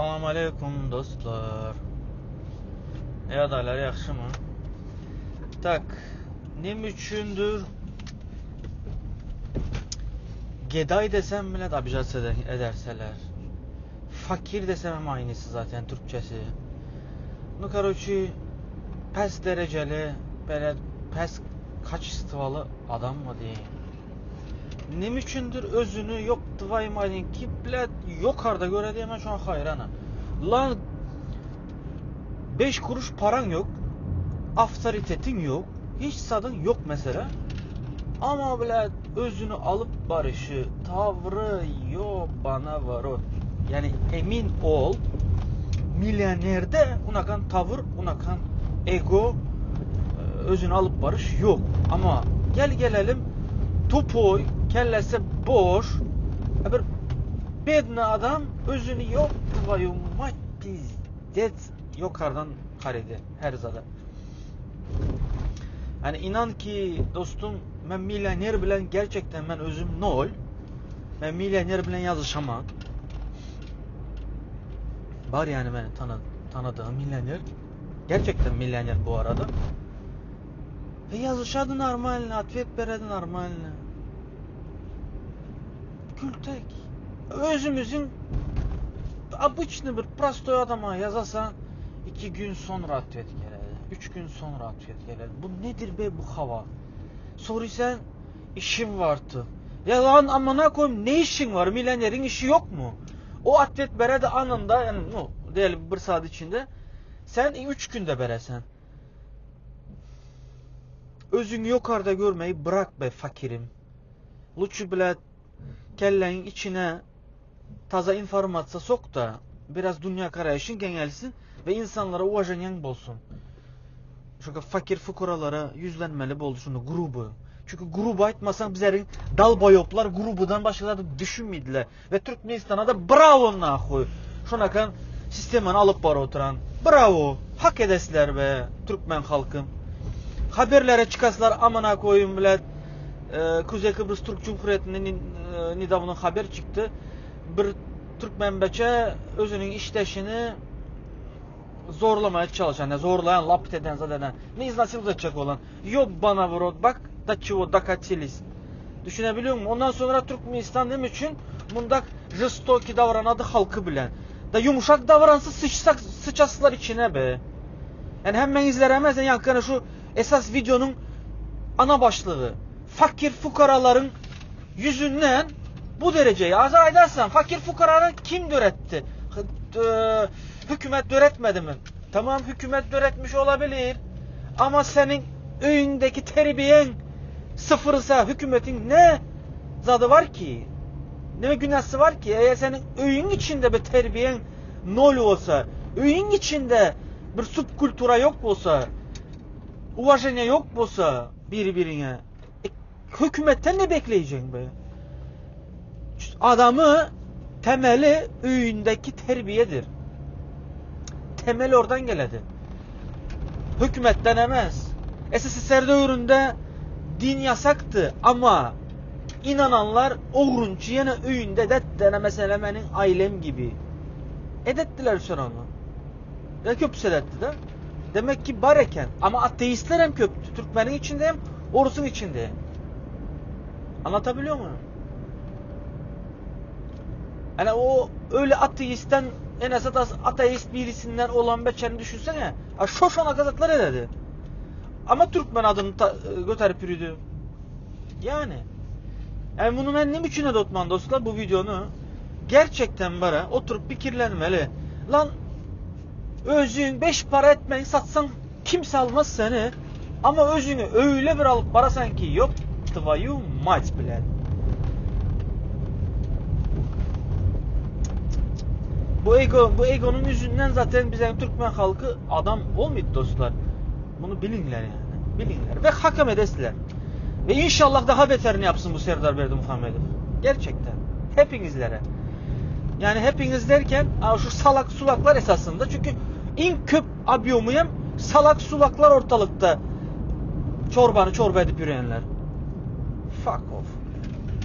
Assalamu aleykum dostlar. Ýagdaýlar ýagşymy? Tak, neme üçindir geday desem bile abjad ederseler. Fakir desem hem aynısı zaten Türkçesi. Nu karoçi pes dereceli böyle pes kaçistvalı adam mı diyeyim. Neme üçindir özüni yok tvoyu ki blad yukarıda göre diye ben şu an hayrana. Lan 5 kuruş paran yok. Avtoritetin yok. Hiç sadın yok mesela. Ama blad özünü alıp barışı, tavrı yok bana var o. Yani emin ol milyonerde unakan tavır, unakan ego özünü alıp barış yok. Ama gel gelelim tupoy, kellesi boş bir bedni adam özünü yok tvoyu mать pizdец yukarıdan karede her zada. Yani inan ki dostum ben milyoner bilen gerçekten ben özüm nol. Ben milyoner bilen yazışamam. Var yani beni tanı, tanıdığım milyoner. Gerçekten milyoner bu arada. Ve yazışadı normalne, atvet beredi normalne. Kültek. Özümüzün обычный bir prostoy adama yazasan 2 gün sonra atvet gelir. 3 gün sonra atvet gelir. Bu nedir be bu hava? Soruyorsan işim vardı. Ya lan amına koyayım ne işin var? Milyonerin işi yok mu? O atvet beredi anında yani no, diyelim bir saat içinde sen 3 günde beresen. Özünü yukarıda görmeyi bırak be fakirim. Лучше блядь kellenin içine taza informasiya sok da biraz dünya karayışın genelsin ve insanlara уважениең bolsun. Çünkü fakir fukaralara yüzlenmeli boldu şunu grubu. Çünkü grubu aytmasan bizlerin dalboyoplar grubudan başkaları düşünmediler. Ve Türkmenistan'a da bravo nahuy. Şunakan sistemanı alıp bar oturan. Bravo. Hak edesler be Türkmen halkım. Haberlere çıkasılar amına koyun bile. Kuzey Kıbrıs Türk Cumhuriyeti'nin nedavno haber çıktı. Bir Türkmen beçe özünün işdeşini zorlamaya çalışan, yani zorlayan, lapit eden zaten. Ne iznasıl edecek olan. Yok bana в рот, bak до чего докатились. Düşünebiliyor musun? Ondan sonra Türkmenistan ne için mundak жестокий davranadı halkı bilen. Da yumuşak davransa sıçsak sıçasılar içine be. Yani hemen izleremez yani şu esas videonun ana başlığı. Fakir fukaraların yüzünden bu dereceyi azar edersen fakir fukaranı kim döretti? Hükümet döretmedi mi? Tamam hükümet döretmiş olabilir. Ama senin öyündeki terbiyen sıfırsa hükümetin ne zadı var ki? Ne günahsı var ki? Eğer senin öyün içinde bir terbiyen nol olsa, öyün içinde bir subkultura yok olsa, уважение yok olsa birbirine, hükümetten ne bekleyeceksin be? Adamı temeli öyündeki terbiyedir. Temel oradan geledi. Hükümetten emez. SSSR dövründe din yasaktı ama inananlar oğrunçu yine öyünde dettene mesela benim ailem gibi. Edettiler sonra onu. Ya köpüs edetti de. Demek ki bar eken. Ama ateistler hem köptü. Türkmenin içinde hem Orus'un içinde. Anlatabiliyor muyum? Yani o öyle ateistten en az ateist birisinden olan beçeni düşünsene. Şoşona gazatlar ededi. Ama Türkmen adını götürüp yürüdü. Yani. Yani bunu ben ne biçim edotman dostlar bu videonu gerçekten bara oturup fikirlenmeli. Lan özün 5 para etmeyin satsan kimse almaz seni. Ama özünü öyle bir alıp barasan ki yok tvoyu mать блядь. Bu ego, bu egonun yüzünden zaten bizim Türkmen halkı adam olmuyor dostlar. Bunu bilinler yani. Bilinler. Ve hakem edesiler. Ve inşallah daha beterini yapsın bu Serdar Berdimuhamedov. Gerçekten. Hepinizlere. Yani hepiniz derken şu salak sulaklar esasında. Çünkü in köp abiyomuyum salak sulaklar ortalıkta. Çorbanı çorba edip yürüyenler. Fuck off.